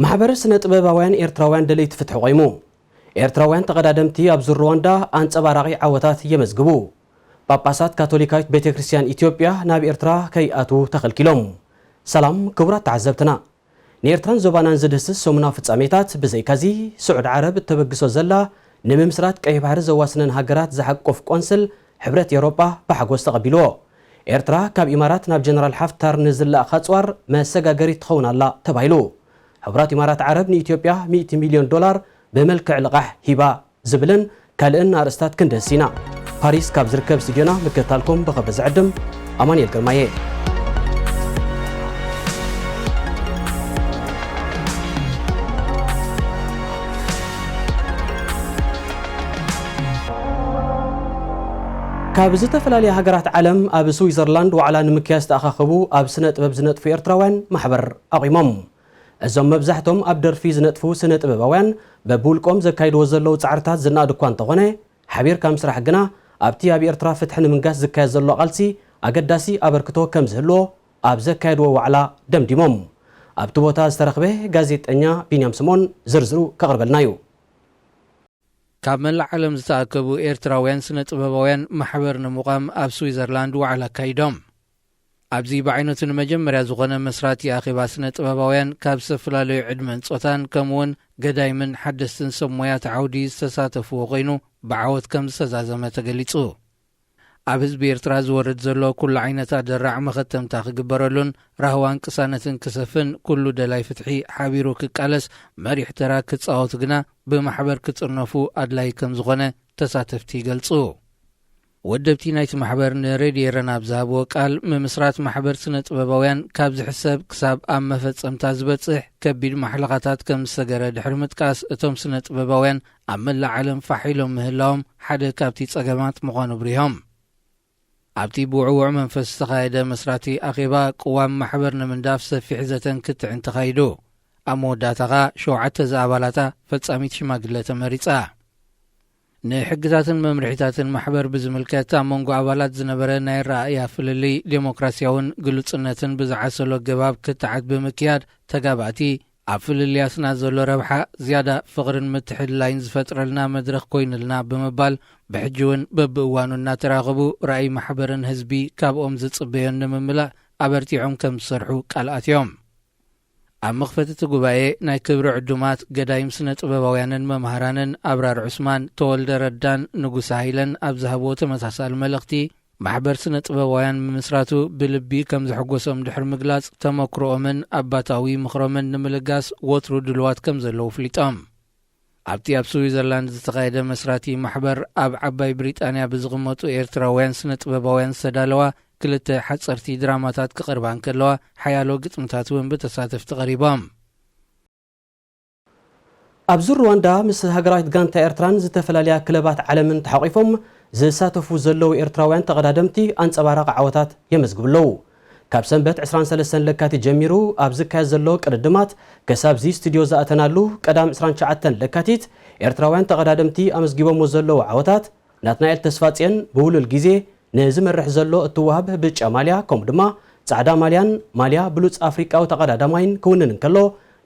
ማሕበር ስነ ጥበባውያን ኤርትራውያን ደለይቲ ፍትሒ ቆይሙ። ኤርትራውያን ተቐዳደምቲ ኣብ ዙር ሩዋንዳ ኣንጸባራቒ ዓወታት የመዝግቡ። ጳጳሳት ካቶሊካዊት ቤተ ክርስቲያን ኢትዮጵያ ናብ ኤርትራ ከይኣትዉ ተኸልኪሎም። ሰላም ክቡራት ተዓዘብትና። ንኤርትራን ዞባናን ዝድህስስ ሰሙናዊ ፍጻሜታት፣ ብዘይካዚ ስዑድ ዓረብ እተበግሶ ዘላ ንምምስራት ቀይሕ ባሕሪ ዘዋስነን ሃገራት ዝሓቁፍ ቆንስል ሕብረት ኤውሮጳ ብሓጎስ ተቐቢልዎ። ኤርትራ ካብ ኢማራት ናብ ጀነራል ሓፍታር ንዝለኣኽ ኣጽዋር መሰጋገሪት ትኸውን ኣላ ተባሂሉ። ሕቡራት ኢማራት ዓረብ ንኢትዮጵያ ሚእቲ ሚልዮን ዶላር ብመልክዕ ልቓሕ ሂባ ዝብልን ካልእን ኣርእስታት ክንድህስ ኢና። ፓሪስ ካብ ዝርከብ ስቱድዮና ምክትታልኩም ብኽብሪ ዝዕድም ኣማኑኤል ግርማየ። ካብ ዝተፈላለያ ሃገራት ዓለም ኣብ ስዊዘርላንድ ዋዕላ ንምክያድ ዝተኣኻኸቡ ኣብ ስነ ጥበብ ዝነጥፉ ኤርትራውያን ማሕበር ኣቑሞም። እዞም መብዛሕቶም ኣብ ደርፊ ዝነጥፉ ስነ ጥበባውያን በብውልቆም ዘካይድዎ ዘለዉ ጻዕርታት ዝነኣድ እኳ እንተኾነ፣ ሓቢርካ ምስራሕ ግና ኣብቲ ኣብ ኤርትራ ፍትሒ ንምንጋስ ዝካየድ ዘሎ ቃልሲ ኣገዳሲ ኣበርክቶ ከም ዝህልዎ ኣብ ዘካየድዎ ዋዕላ ደምዲሞም። ኣብቲ ቦታ ዝተረኽበ ጋዜጠኛ ቢንያም ስምኦን ዝርዝሩ ከቕርበልና እዩ። ካብ መላእ ዓለም ዝተኣከቡ ኤርትራውያን ስነ ጥበባውያን ማሕበር ንምቋም ኣብ ስዊዘርላንድ ዋዕላ ኣካይዶም። ኣብዚ ብዓይነቱ ንመጀመርያ ዝኾነ መስራቲ ኣኼባ ስነ ጥበባውያን ካብ ዝተፈላለዩ ዕድመን ጾታን ከምኡውን ገዳይምን ሓደስትን ሰብ ሞያት ዓውዲ ዝተሳተፍዎ ኮይኑ ብዓወት ከም ዝተዛዘመ ተገሊጹ። ኣብ ህዝቢ ኤርትራ ዝወርድ ዘሎ ኩሉ ዓይነት ኣደራዕ መኸተምታ ክግበረሉን ራህዋን ቅሳነትን ክሰፍን ኩሉ ደላይ ፍትሒ ሓቢሩ ክቃለስ መሪሕ ተራ ክጻወቱ ግና ብማሕበር ክጽርነፉ ኣድላይ ከም ዝኾነ ተሳተፍቲ ይገልጹ። ወደብቲ ናይቲ ማሕበር ንሬድዮ ኤረና ኣብ ዝሃብዎ ቃል፣ ምምስራት ማሕበር ስነ ጥበባውያን ካብ ዝሕሰብ ክሳብ ኣብ መፈጸምታ ዝበጽሕ ከቢድ ማሕለኻታት ከም ዝሰገረ ድሕሪ ምጥቃስ፣ እቶም ስነ ጥበባውያን ኣብ መላእ ዓለም ፋሕ ኢሎም ምህላዎም ሓደ ካብቲ ጸገማት ምዃኑ ኣብሪሆም። ኣብቲ ብውዕዉዕ መንፈስ ዝተኻየደ መስራቲ ኣኼባ፣ ቅዋም ማሕበር ንምንዳፍ ሰፊሕ ዘተን ክትዕን ተኻይዱ። ኣብ መወዳእታ ኸኣ ሸውዓተ ዝኣባላታ ፈጻሚት ሽማግለ ተመሪጻ። ንሕግታትን መምርሒታትን ማሕበር ብዝምልከት፣ ኣብ መንጎ ኣባላት ዝነበረ ናይ ኣረኣእያ ፍልልይ፣ ዴሞክራስያውን ግሉጽነትን ብዝዓሰሎ ኣገባብ ክትዓት ብምክያድ፣ ተጋባእቲ ኣብ ፍልልያትና ዘሎ ረብሓ ዝያዳ ፍቕርን ምትሕልላይን ዝፈጥረልና መድረኽ ኮይኑልና ብምባል፣ ብሕጂ እውን በብእዋኑ እናተራኸቡ ራእይ ማሕበርን ህዝቢ ካብኦም ዝጽበዮን ንምምላእ ኣበርቲዖም ከም ዝሰርሑ ቃል ኣትዮም። ኣብ መኽፈቲ እቲ ጉባኤ ናይ ክብሪ ዕዱማት ገዳይም ስነ ጥበባውያንን መምሃራንን ኣብራር ዑስማን፣ ተወልደ ረዳን ንጉሰ ሃይለን ኣብ ዝሃብዎ ተመሳሳሊ መልእኽቲ፣ ማሕበር ስነ ጥበባውያን ምምስራቱ ብልቢ ከም ዘሐጎሶም ድሕሪ ምግላጽ፣ ተመክሮኦምን ኣባታዊ ምኽሮምን ንምልጋስ ወትሩ ድልዋት ከም ዘለዉ ኣፍሊጦም። ኣብቲ ኣብ ስዊዘርላንድ ዝተኻየደ መስራቲ ማሕበር፣ ኣብ ዓባይ ብሪጣንያ ብዝቕመጡ ኤርትራውያን ስነ ጥበባውያን ዝተዳለዋ ክልተ ሓጸርቲ ድራማታት ክቐርባ እንከለዋ፣ ሓያሎ ግጥምታት እውን ብተሳተፍቲ ቀሪቦም። ኣብ ዙር ሩዋንዳ ምስ ሃገራዊት ጋንታ ኤርትራን ዝተፈላለያ ክለባት ዓለምን ተሓቒፎም ዝሳተፉ ዘለዉ ኤርትራውያን ተቐዳደምቲ ኣንጸባራቒ ዓወታት የመዝግቡ ኣለዉ። ካብ ሰንበት ዕስራን ሰለስተን ለካቲት ጀሚሩ ኣብ ዝካየድ ዘሎ ቅድድማት፣ ክሳብ እዚ ስቱድዮ ዝኣተናሉ ቀዳም ዕስራን ትሽዓተን ለካቲት፣ ኤርትራውያን ተቐዳደምቲ ኣመዝጊቦምዎ ዘለዉ ዓወታት፣ ናትናኤል ተስፋጽዮን ብውሉል ግዜ ንዝመርሕ ዘሎ እትወሃብ ብጫ ማልያ፣ ከምኡ ድማ ጻዕዳ ማልያን ማልያ ብሉጽ ኣፍሪቃዊ ተቐዳዳማይን ክውንን እንከሎ፣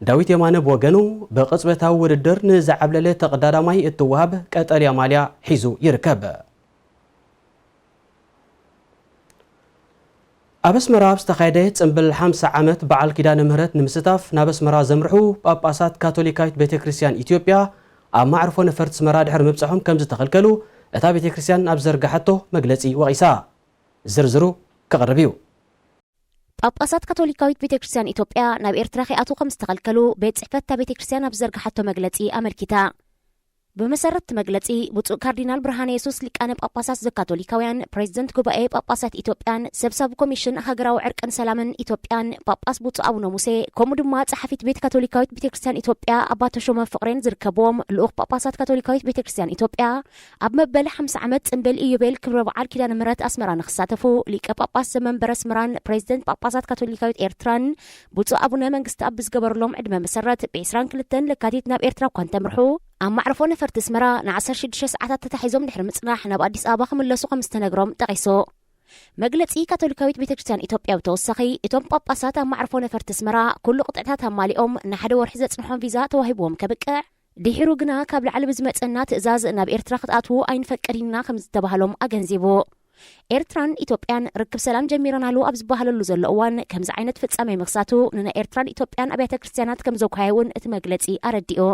ዳዊት የማነ ብወገኑ ብቕጽበታዊ ውድድር ንዝዓብለለ ተቐዳዳማይ እትወሃብ ቀጠልያ ማልያ ሒዙ ይርከብ። ኣብ ኣስመራ ኣብ ዝተኻየደ ጽምብል ሓምሳ ዓመት በዓል ኪዳነ ምህረት ንምስታፍ ናብ ኣስመራ ዘምርሑ ጳጳሳት ካቶሊካዊት ቤተ ክርስቲያን ኢትዮጵያ ኣብ ማዕርፎ ነፈርቲ ኣስመራ ድሕሪ ምብጻሖም ከም ዝተኸልከሉ እታ ቤተ ክርስቲያን ኣብ ዘርጋሓቶ መግለጺ ወቒሳ። ዝርዝሩ ክቐርብ እዩ። ጳጳሳት ካቶሊካዊት ቤተ ክርስቲያን ኢትዮጵያ ናብ ኤርትራ ከይኣትዉ ከም ዝተኸልከሉ ቤት ጽሕፈት እታ ቤተ ክርስቲያን ኣብ ዘርጋሓቶ መግለጺ ኣመልኪታ። ብመሰረት እቲ መግለጺ፣ ብፁዕ ካርዲናል ብርሃነ የሱስ ሊቃነ ጳጳሳት ዘካቶሊካውያን፣ ፕሬዚደንት ጉባኤ ጳጳሳት ኢትዮጵያን ሰብሳቢ ኮሚሽን ሃገራዊ ዕርቅን ሰላምን ኢትዮጵያን ጳጳስ ብፁዕ ኣቡነ ሙሴ፣ ከምኡ ድማ ጸሓፊት ቤት ካቶሊካዊት ቤተ ክርስቲያን ኢትዮጵያ ኣባ ተሾመ ፍቕሬን ዝርከብዎም ልኡኽ ጳጳሳት ካቶሊካዊት ቤተ ክርስቲያን ኢትዮጵያ፣ ኣብ መበል ሓምሳ ዓመት ጽምብል ኢዮቤል ክብረ በዓል ኪዳነ ምህረት ኣስመራ ንኽሳተፉ ሊቀ ጳጳስ ዘመንበረ ኣስመራን ፕሬዚደንት ጳጳሳት ካቶሊካዊት ኤርትራን ብፁዕ ኣቡነ መንግስተኣብ ብዝገበሩሎም ዕድመ መሰረት፣ ብ ዕስራን ክልተን ለካቲት ናብ ኤርትራ እኳ እንተምርሑ፣ ኣብ ማዕርፎ ነፈርቲ ኣስመራ ን ዓሰርተ ሽዱሽተ ሰዓታት ተታሒዞም ድሕሪ ምጽናሕ ናብ ኣዲስ ኣበባ ክምለሱ ከም ዝተነግሮም ጠቒሱ። መግለጺ ካቶሊካዊት ቤተክርስትያን ኢትዮጵያ ብተወሳኺ፣ እቶም ጳጳሳት ኣብ መዕርፎ ነፈርቲ ኣስመራ ኩሉ ቅጥዕታት ኣማሊኦም ንሓደ ወርሒ ዘጽንሖም ቪዛ ተዋሂብዎም ከብቅዕ፣ ድሒሩ ግና ካብ ላዕሊ ብዝመጸና ትእዛዝ ናብ ኤርትራ ክትኣትዉ ኣይንፈቅድን ኢና ከም ዝተባህሎም ኣገንዚቡ። ኤርትራን ኢትዮጵያን ርክብ ሰላም ጀሚረናሉ ኣብ ዝበሃለሉ ዘሎ እዋን፣ ከምዚ ዓይነት ፍጻሜ ምኽሳቱ ንናይ ኤርትራን ኢትዮጵያን ኣብያተ ክርስትያናት ከም ዘኳየ እውን እቲ መግለጺ ኣረዲኡ።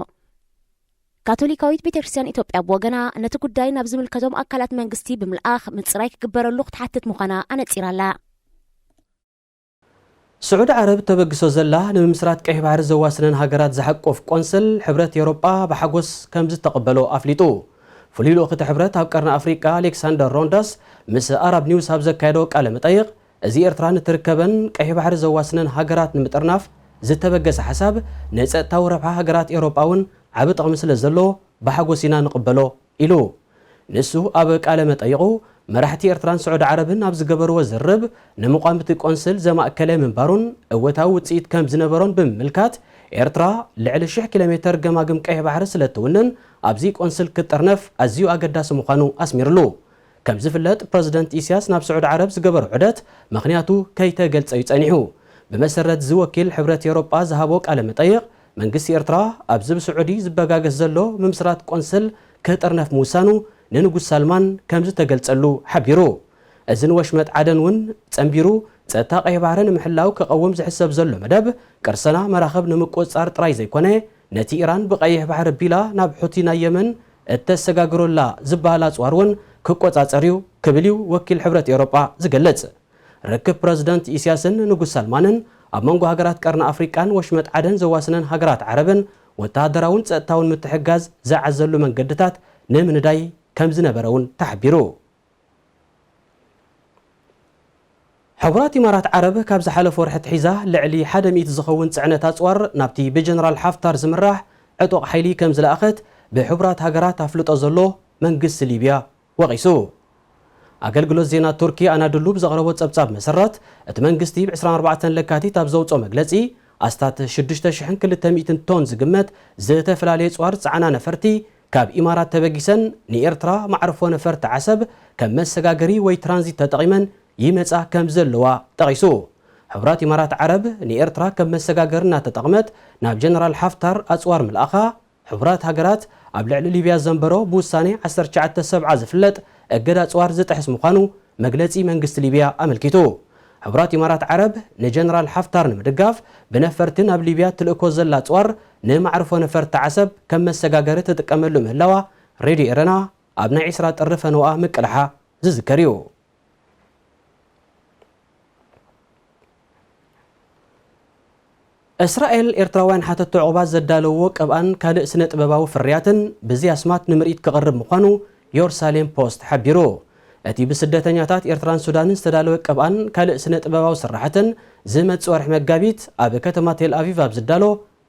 ካቶሊካዊት ቤተክርስትያን ኢትዮጵያ ብወገና፣ ነቲ ጉዳይ ናብ ዝምልከቶም ኣካላት መንግስቲ ብምልኣኽ ምጽራይ ክግበረሉ ክትሓትት ምዃና ኣነጺራ'ላ። ስዑዲ ዓረብ ተበግሶ ዘላ ንምምስራት ቀይሕ ባሕሪ ዘዋስነን ሃገራት ዝሓቁፍ ቆንስል ሕብረት ኤውሮጳ ብሓጎስ ከም ዝተቐበሎ ኣፍሊጡ። ፍሉይ ልኡኽ እቲ ሕብረት ኣብ ቀርኒ ኣፍሪቃ ኣሌክሳንደር ሮንዳስ ምስ ኣራብ ኒውስ ኣብ ዘካየዶ ቃለ መጠይቕ፣ እዚ ኤርትራ ንትርከበን ቀይሕ ባሕሪ ዘዋስነን ሃገራት ንምጥርናፍ ዝተበገሰ ሓሳብ ንጸጥታዊ ረብሓ ሃገራት ኤውሮጳ እውን ዓቢ ጥቕሚ ስለ ዘለዎ ብሓጎስ ኢና ንቕበሎ ኢሉ። ንሱ ኣብ ቃለ መጠይቑ፣ መራሕቲ ኤርትራን ስዑዲ ዓረብን ኣብ ዝገበርዎ ዝርርብ፣ ንምቋም እቲ ቆንስል ዘማእከለ ምንባሩን እወታዊ ውጽኢት ከም ዝነበሮን ብምምልካት፣ ኤርትራ ልዕሊ ሽሕ ኪሎ ሜተር ገማግም ቀይሕ ባሕሪ ስለ እትውንን፣ ኣብዚ ቆንስል ክጥርነፍ ኣዝዩ ኣገዳሲ ምዃኑ ኣስሚርሉ። ከም ዝፍለጥ፣ ፕረዚደንት ኢሳያስ ናብ ስዑዲ ዓረብ ዝገበሮ ዑደት ምኽንያቱ ከይተገልጸ እዩ ጸኒሑ። ብመሰረት እዚ ወኪል ሕብረት ኤውሮጳ ዝሃቦ ቃለ መጠይቕ፣ መንግስቲ ኤርትራ ኣብዚ ብስዑዲ ዝበጋገስ ዘሎ ምምስራት ቆንስል ክጥርነፍ ምውሳኑ ንንጉስ ሳልማን ከም ዝተገልጸሉ ሓቢሩ። እዚ ንወሽመጥ ዓደን እውን ጸንቢሩ፣ ጸጥታ ቀይሕ ባሕሪ ንምሕላው ክቐውም ዝሕሰብ ዘሎ መደብ፣ ቅርሰና መራኽብ ንምቁጽጻር ጥራይ ዘይኮነ፣ ነቲ ኢራን ብቀይሕ ባሕሪ ኣቢላ ናብ ሑቲ ናይ የመን እተሰጋግረላ ዝበሃል ኣጽዋር እውን ክቆጻጸር እዩ ክብል እዩ ወኪል ሕብረት ኤውሮጳ ዝገልጽ። ርክብ ፕረዚደንት ኢሳያስን ንጉስ ሳልማንን ኣብ መንጎ ሃገራት ቀርኒ ኣፍሪቃን ወሽመጥ ዓደን ዘዋስነን ሃገራት ዓረብን ወተሃደራውን ጸጥታውን ምትሕግጋዝ ዝዓዘሉ መንገድታት ንምንዳይ ከም ዝነበረ እውን ተሓቢሩ። ሕቡራት ኢማራት ዓረብ ካብ ዝሓለፈ ወርሒ ኣትሒዛ ልዕሊ ሓደ ሚእቲ ዝኸውን ጽዕነት ኣጽዋር ናብቲ ብጀነራል ሓፍታር ዝምራሕ ዕጡቕ ሓይሊ ከም ዝለኣኸት ብሕቡራት ሃገራት ኣፍልጦ ዘሎ መንግስቲ ሊብያ ወቒሱ። ኣገልግሎት ዜና ቱርኪ ኣናድሉ ብዘቕረቦ ጸብጻብ መሰረት፣ እቲ መንግስቲ ብ ዕስራን ኣርባዕተን ለካቲት ኣብ ዘውጽኦ መግለጺ፣ ኣስታት ሽዱሽተ ሽሕን ክልተ ሚእትን ቶን ዝግመት ዝተፈላለየ ጽዋር ዝጸዓና ነፈርቲ ካብ ኢማራት ተበጊሰን ንኤርትራ መዕርፎ ነፈርቲ ዓሰብ ከም መሰጋገሪ ወይ ትራንዚት ተጠቒመን ይመጻ ከም ዘለዋ ጠቒሱ። ሕቡራት ኢማራት ዓረብ ንኤርትራ ከም መሰጋገሪ እናተጠቕመት ናብ ጀነራል ሓፍታር ኣጽዋር ምልኣኻ፣ ሕቡራት ሃገራት ኣብ ልዕሊ ሊብያ ዘንበሮ ብውሳኔ ዓሰርተ ትሽዓተ ሰብዓ ዝፍለጥ እገዳ ኣጽዋር ዝጥሕስ ምዃኑ መግለጺ መንግስቲ ሊብያ ኣመልኪቱ። ሕቡራት ኢማራት ዓረብ ንጀነራል ሓፍታር ንምድጋፍ ብነፈርቲ ናብ ሊብያ ትልእኮ ዘላ ኣጽዋር ንመዕርፎ ነፈርቲ ዓሰብ ከም መሰጋገሪ ትጥቀመሉ ምህላዋ ሬድዮ ኤረና ኣብ ናይ ዕስራ ጥሪ ፈነወኣ ምቅላሓ ዝዝከር እዩ። እስራኤል፣ ኤርትራውያን ሓተቲ ዑቕባ ዘዳለውዎ ቅብኣን ካልእ ስነ ጥበባዊ ፍርያትን ብዚ ኣስማት ንምርኢት ክቐርብ ምዃኑ ዮርሳሌም ፖስት ሓቢሩ። እቲ ብስደተኛታት ኤርትራን ሱዳንን ዝተዳለወ ቅብኣን ካልእ ስነ ጥበባዊ ስራሓትን ዝመጽእ ወርሒ መጋቢት ኣብ ከተማ ቴል ኣቪቭ ኣብ ዝዳሎ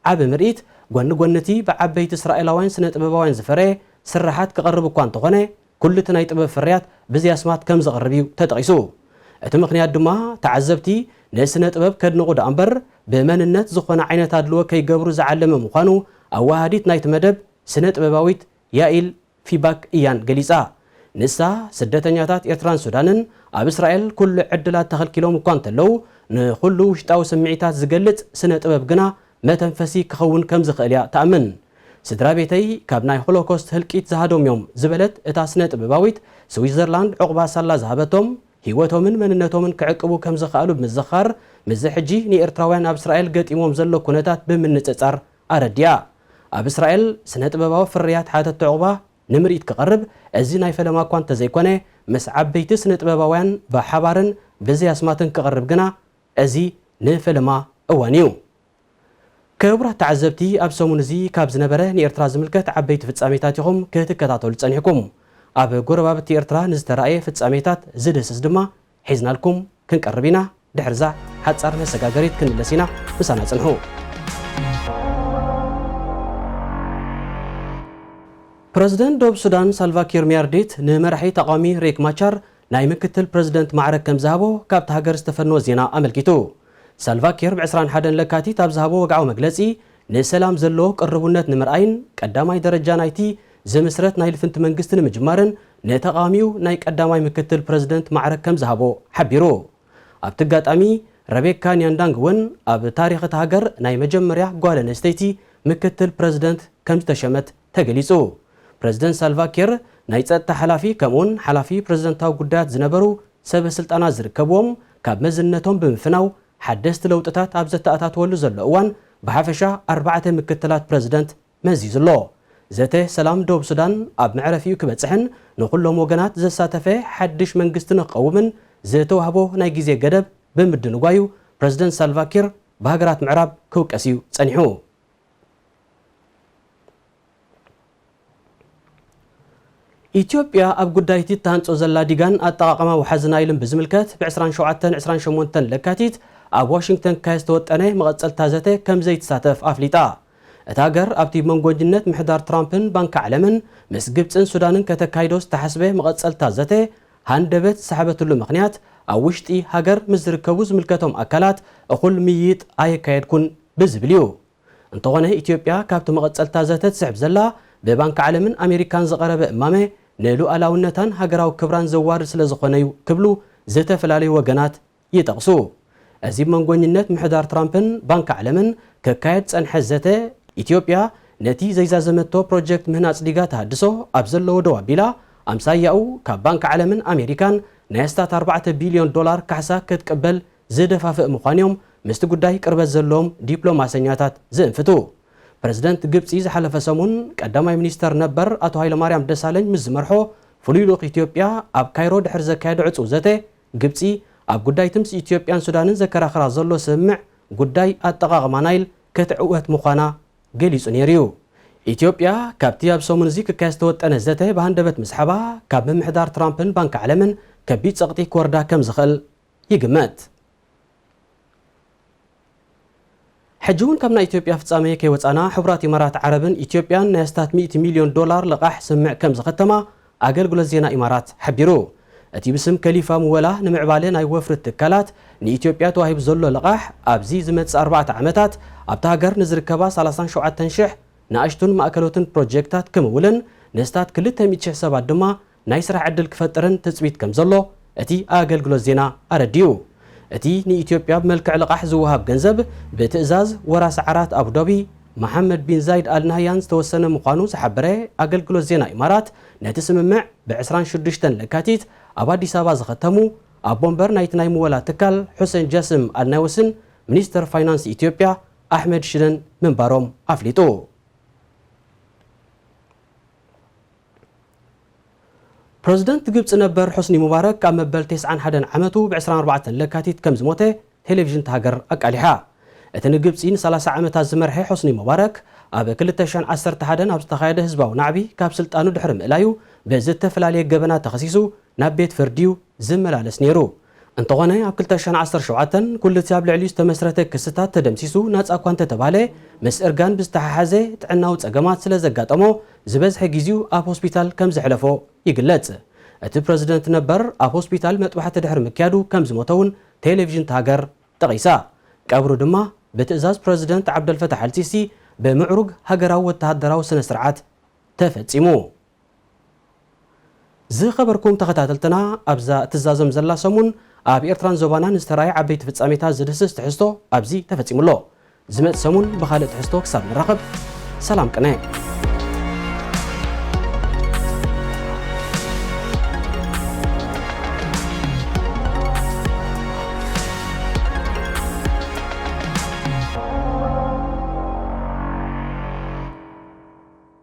ዓቢ ምርኢት፣ ጎኒ ጎኒ እቲ ብዓበይቲ እስራኤላውያን ስነ ጥበባውያን ዝፈረየ ስራሓት ክቐርብ እኳ እንተኾነ፣ ኩሉ እቲ ናይ ጥበብ ፍርያት ብዚ ኣስማት ከም ዝቐርብ እዩ ተጠቒሱ። እቲ ምኽንያት ድማ፣ ተዓዘብቲ ንስነ ጥበብ ከድንቑ ደኣ እምበር፣ ብመንነት ዝኾነ ዓይነት ኣድልዎ ከይገብሩ ዝዓለመ ምዃኑ ኣወሃሃዲት ናይቲ መደብ፣ ስነ ጥበባዊት ያኢል ፊባክ እያን ገሊጻ። ንሳ፣ ስደተኛታት ኤርትራን ሱዳንን ኣብ እስራኤል ኩሉ ዕድላት ተኸልኪሎም እኳ እንተለዉ፣ ንኹሉ ውሽጣዊ ስምዒታት ዝገልጽ ስነ ጥበብ ግና መተንፈሲ ክኸውን ከም ዝኽእል እያ ትኣምን። ስድራ ቤተይ ካብ ናይ ሆሎኮስት ህልቂት ዝሃዶም እዮም ዝበለት እታ ስነ ጥበባዊት፣ ስዊዘርላንድ ዕቑባ ሳላ ዝሃበቶም፣ ህይወቶምን መንነቶምን ክዕቅቡ ከም ዝኸኣሉ ብምዝኻር፣ ምስዚ ሕጂ ንኤርትራውያን ኣብ እስራኤል ገጢሞም ዘሎ ኩነታት ብምንጽጻር ኣረዲኣ። ኣብ እስራኤል ስነ ጥበባዊ ፍርያት ሓተቲ ዕቑባ ንምርኢት ክቐርብ፣ እዚ ናይ ፈለማ እኳ እንተዘይኮነ፣ ምስ ዓበይቲ ስነ ጥበባውያን ብሓባርን ብዘይ ኣስማትን ክቐርብ ግና፣ እዚ ንፈለማ እዋን እዩ። ክቡራት ተዓዘብቲ፣ ኣብ ሰሙን እዚ ካብ ዝነበረ ንኤርትራ ዝምልከት ዓበይቲ ፍጻሜታት ኢኹም ክትከታተሉ ጸኒሕኩም። ኣብ ጎረባብቲ ኤርትራ ንዝተራእየ ፍጻሜታት ዝድህስስ ድማ ሒዝናልኩም ክንቀርብ ኢና። ድሕርዛ ሓጻር መሰጋገሪት ክንምለስ ኢና። ምሳና ጽንሑ። ፕረዚደንት ደቡብ ሱዳን ሳልቫኪር ሚያርዲት ንመራሒ ተቓዋሚ ሪክ ማቻር ናይ ምክትል ፕረዚደንት ማዕረግ ከም ዝሃቦ ካብቲ ሃገር ዝተፈነወ ዜና ኣመልኪቱ። ሳልቫኪር ብ ዕስራን ሓደን ለካቲት ኣብ ዝሃቦ ወግዓዊ መግለጺ፣ ንሰላም ዘለዎ ቅርቡነት ንምርኣይን ቀዳማይ ደረጃ ናይቲ ዝምስረት ናይ ልፍንቲ መንግስቲ ንምጅማርን ንተቓዋሚኡ ናይ ቀዳማይ ምክትል ፕረዚደንት ማዕረግ ከም ዝሃቦ ሓቢሩ። ኣብቲ ኣጋጣሚ ረቤካ ኒያንዳንግ እውን ኣብ ታሪኽ እታ ሃገር ናይ መጀመርያ ጓል ኣንስተይቲ ምክትል ፕረዚደንት ከም ዝተሸመት ተገሊጹ። ፕረዚደንት ሳልቫ ኪር ናይ ጸጥታ ሓላፊ ከምኡውን ሓላፊ ፕረዚደንታዊ ጉዳያት ዝነበሩ ሰበ ስልጣናት ዝርከብዎም ካብ መዝነቶም ብምፍናው ሓደስቲ ለውጥታት ኣብ ዘተኣታትወሉ ዘሎ እዋን ብሓፈሻ ኣርባዕተ ምክትላት ፕረዚደንት መዚዙ ኣሎ። ዘተ ሰላም ደቡብ ሱዳን ኣብ መዕረፊኡ ክበጽሕን ንኹሎም ወገናት ዘሳተፈ ሓድሽ መንግስቲ ንክቐውምን ዝተዋህቦ ናይ ግዜ ገደብ ብምድንጓዩ ፕረዚደንት ሳልቫኪር ብሃገራት ምዕራብ ክውቀስ እዩ ጸኒሑ። ኢትዮጵያ ኣብ ጉዳይ እቲ እትሃንጾ ዘላ ዲጋን ኣጠቓቕማ ወሓዚ ናይልን ብዝምልከት ብ ዕስራን ሸውዓተን ዕስራን ሸሞንተን ለካቲት ኣብ ዋሽንግተን ክካየድ ዝተወጠነ መቐጸልታ ዘተ ከም ዘይትሳተፍ ኣፍሊጣ። እታ ሃገር ኣብቲ መንጎኝነት ምሕዳር ትራምፕን ባንኪ ዓለምን ምስ ግብጽን ሱዳንን ከተካይዶ ዝተሓስበ መቐጸልታ ዘተ ሃንደበት ዝሰሓበትሉ ምኽንያት ኣብ ውሽጢ ሃገር ምስ ዝርከቡ ዝምልከቶም ኣካላት እኹል ምይይጥ ኣየካየድኩን ብዝብል እዩ። እንተኾነ ኢትዮጵያ ካብቲ መቐጸልታ ዘተ ትስሕብ ዘላ ብባንኪ ዓለምን ኣሜሪካን ዝቐረበ እማመ ንሉኣላውነታን ሃገራዊ ክብራን ዘዋርድ ስለ ዝኾነ እዩ ክብሉ ዝተፈላለዩ ወገናት ይጠቕሱ። እዚ መንጎኝነት ምሕዳር ትራምፕን ባንኪ ዓለምን ክካየድ ጸንሐ ዘተ ኢትዮጵያ ነቲ ዘይዛዘመቶ ፕሮጀክት ምህናጽ ዲጋ ተሃድሶ ኣብ ዘለዎ ደው ኣቢላ ኣምሳያኡ ካብ ባንኪ ዓለምን ኣሜሪካን ናይ ኣስታት ኣርባዕተ ቢልዮን ዶላር ካሕሳ ክትቅበል ዝደፋፍእ ምዃን እዮም ምስቲ ጉዳይ ቅርበት ዘለዎም ዲፕሎማሰኛታት ዝእንፍቱ። ፕረዚደንት ግብጺ ዝሓለፈ ሰሙን ቀዳማይ ሚኒስተር ነበር ኣቶ ሃይለማርያም ደሳለኝ ምስ ዝመርሖ ፍሉይ ልኡኽ ኢትዮጵያ ኣብ ካይሮ ድሕሪ ዘካየዶ ዕጹው ዘተ ግብጺ ኣብ ጉዳይ ትምስ ኢትዮጵያን ሱዳንን ዘከራኽራ ዘሎ ስምምዕ ጉዳይ ኣጠቓቕማ ናይል ክትዕወት ምዃና ገሊጹ ነይሩ እዩ። ኢትዮጵያ ካብቲ ኣብ ሰሙን እዚ ክካየድ ዝተወጠነ ዘተ ብሃንደበት ምስሓባ ካብ ምምሕዳር ትራምፕን ባንኪ ዓለምን ከቢድ ጸቕጢ ክወርዳ ከም ዝኽእል ይግመት። ሕጂ እውን ካብ ናይ ኢትዮጵያ ፍጻሜ ከይወጻና ሕቡራት ኢማራት ዓረብን ኢትዮጵያን ናይ ኣስታት ሚእቲ ሚልዮን ዶላር ልቓሕ ስምምዕ ከም ዝኸተማ ኣገልግሎት ዜና ኢማራት ሓቢሩ። እቲ ብስም ከሊፋ ምወላ ንምዕባለ ናይ ወፍሪ ትካላት ንኢትዮጵያ ተዋሂቡ ዘሎ ልቓሕ ኣብዚ ዝመጽእ ኣርባዕተ ዓመታት ኣብታ ሃገር ንዝርከባ ሰላሳን ሸውዓተን ሽሕ ንኣሽቱን ማእከሎትን ፕሮጀክታት ክምውልን ንስታት ክልተ ሚእቲ ሽሕ ሰባት ድማ ናይ ስራሕ ዕድል ክፈጥርን ትጽቢት ከም ዘሎ እቲ ኣገልግሎት ዜና ኣረዲኡ። እቲ ንኢትዮጵያ ብመልክዕ ልቓሕ ዝወሃብ ገንዘብ ብትእዛዝ ወራሲ ዓራት ኣቡዳቢ መሓመድ ቢን ዛይድ ኣል ናህያን ዝተወሰነ ምዃኑ ዝሓበረ ኣገልግሎት ዜና ኢማራት ነቲ ስምምዕ ብ ዕስራን ሽዱሽተን ለካቲት ኣብ ኣዲስ ኣበባ ዝኸተሙ ኣቦ ወንበር ናይቲ ናይ ምወላ ትካል ሑሴን ጃስም ኣልናይወስን ሚኒስተር ፋይናንስ ኢትዮጵያ ኣሕመድ ሽደን ምንባሮም ኣፍሊጡ። ፕረዚደንት ግብጺ ነበር ሑስኒ ሙባረክ ኣብ መበል ተስዓን ሓደን ዓመቱ ብ ዕስራን ኣርባዕተን ለካቲት ከም ዝሞተ ቴሌቪዥን እታ ሃገር ኣቃሊሓ። እቲ ንግብጺ ንሰላሳ ዓመታት ዝመርሐ ሑስኒ ሙባረክ ኣብ ክልተ ሽሕን ዓሰርተ ሓደን ኣብ ዝተኻየደ ህዝባዊ ናዕቢ ካብ ስልጣኑ ድሕሪ ምእላዩ ብዝተፈላለየ ገበናት ተኸሲሱ ናብ ቤት ፍርዲ እዩ ዝመላለስ ነይሩ። እንተኾነ ኣብ ክልተ ሽሕን ዓሰርተ ሸውዓተን ኩሉ እቲ ኣብ ልዕሊኡ ዝተመስረተ ክስታት ተደምሲሱ ናጻ እኳ እንተተባህለ ምስ እርጋን ብዝተሓሓዘ ጥዕናዊ ጸገማት ስለ ዘጋጠሞ ዝበዝሐ ጊዜኡ ኣብ ሆስፒታል ከም ዘሕለፎ ይግለጽ። እቲ ፕረዚደንት ነበር ኣብ ሆስፒታል መጥባሕቲ ድሕሪ ምክያዱ ከም ዝሞተ እውን ቴሌቪዥን እታ ሃገር ጠቒሳ። ቀብሩ ድማ ብትእዛዝ ፕረዚደንት ዓብደልፈታሕ ኣልሲሲ ብምዕሩግ ሃገራዊ ወተሃደራዊ ስነ ስርዓት ተፈጺሙ። ዝኸበርኩም ተኸታተልትና ኣብዛ እትዛዘም ዘላ ሰሙን ኣብ ኤርትራን ዞባናን ዝተራእየ ዓበይቲ ፍጻሜታት ዝድህስስ ትሕዝቶ ኣብዚ ተፈጺሙ ኣሎ። ዝመጽእ ሰሙን ብኻልእ ትሕዝቶ ክሳብ ንራኸብ ሰላም ቅነ።